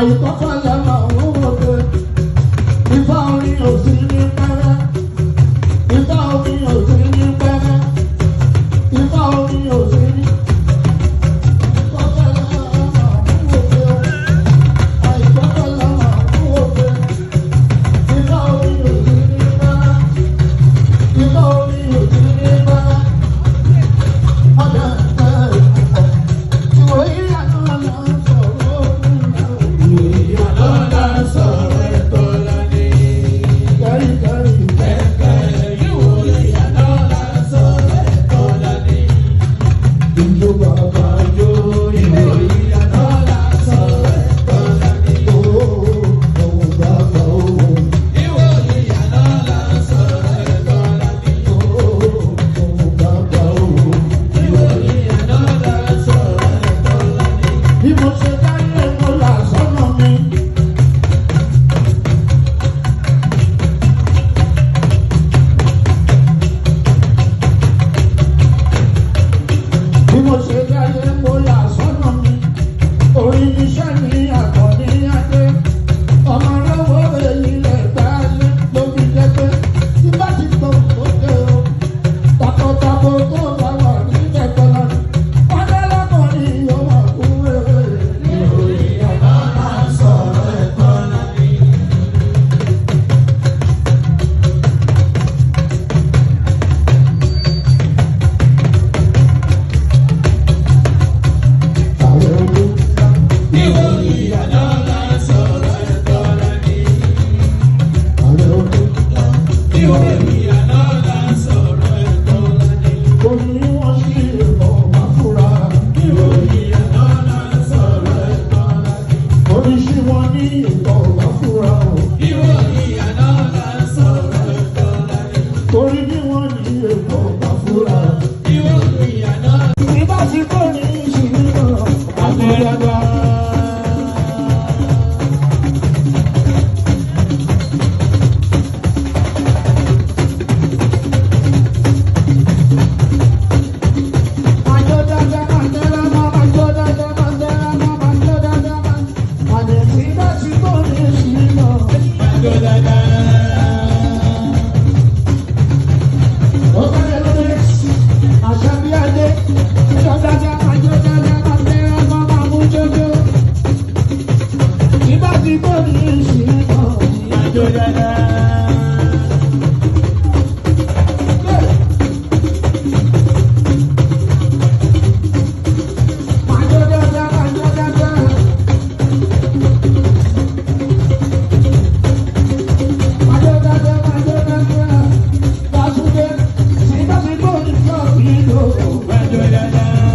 Àìkọ́kọ́ lọ́mọ òun òde. Ifá orin ò sí ní pẹ́rẹ́. Ifá orin ò sí ní pẹ́rẹ́. Ifá orin ò sí ní. Àìkọ́kọ́ lọ́mọ òun òde. Àìkọ́kọ́ lọ́mọ òun òde. Ifá orin ò sí ní pẹ́rẹ́. Ifá orin ò sí ní pẹ́rẹ́. Ọjà ẹ̀ ìwòyí àná là ń sọ̀rọ̀ òkun náà. Ìyàlọ́lá sọ̀rọ̀ ẹ̀tọ́ lání. Kẹ́ríkẹ́rí. Kẹ̀kẹ́ ìwòye ìyàlọ́lá sọ̀rọ̀ ẹ̀tọ́ lání. Ìjó bàbá Àjò ìwòye ìyàlọ́lá sọ̀rọ̀ ẹ̀tọ́ lání. ooo, òun bàbá ooo, Ìwòye ìyàlọ́lá sọ̀rọ̀ ẹ̀tọ́ lání. ooo, òun bàbá ooo. Ìwòye ìyàlọ́lá sọ̀rọ̀ ẹ̀tọ́ lání. Bí mo ṣe dáyé mo là sọ́nà mi. Bí mo ṣe dáyé mo là sọ́nà mi. Orin níṣẹ́ mi àkànní adé. Ọmọ lọ́wọ́ èyí lẹ̀ gbálé ló fi jẹ́ pé tí bá ti gbọ́ òkè o. Takọtabo tó bá wà níbẹ̀ tọ́lá ni. Ọ̀dọ́lọ́kọ̀ ni yóò wà fún ewé. Ìwòye ìyàlọ́lá sọ̀rọ̀ ẹ̀tọ́ lání. Ààrẹ olú. Ìwòye ìyàlọ́lá sọ̀rọ̀ ẹ̀tọ́ lání. Ààrẹ olú. Ìwòye ìyàlọ́lá sọ̀rọ̀ ẹ̀tọ́ lání. Kò ní wọ́n sí ọ̀bá fúra. Ìwòye ìyàlọ́lá sọ̀rọ̀ ẹ̀tọ́ lání. Oríṣi wọn ní ọ̀bá fúra o. Ìwòye ìyàlọ́lá sọ̀rọ̀ ẹ̀tọ́ lání. Torí bí wọ́n ní ọ̀bá fúra. Ìwòye ìyàlọ́lá. Ìbá ti kọ́ ní ìṣìlú náà. Àgbẹ̀dàgbà. Àjọ dáadáa máa tẹ́lá máa máa jọ dáadáa máa tẹ́lá máa máa jọ dáadáa máa. Àdè tí bá ti kọ́ ní ìṣìlú náà. Àjọ dáadáa. Ó kọ́lé lóde, àṣà bí adé, jọ dáadáa máa jọ dáadáa máa tẹ́lá máa máa mú jọjọ. Ìbá ti kọ́ ní ìṣìlú náà. Àjọ dáadáa. Àjọ dáadáa.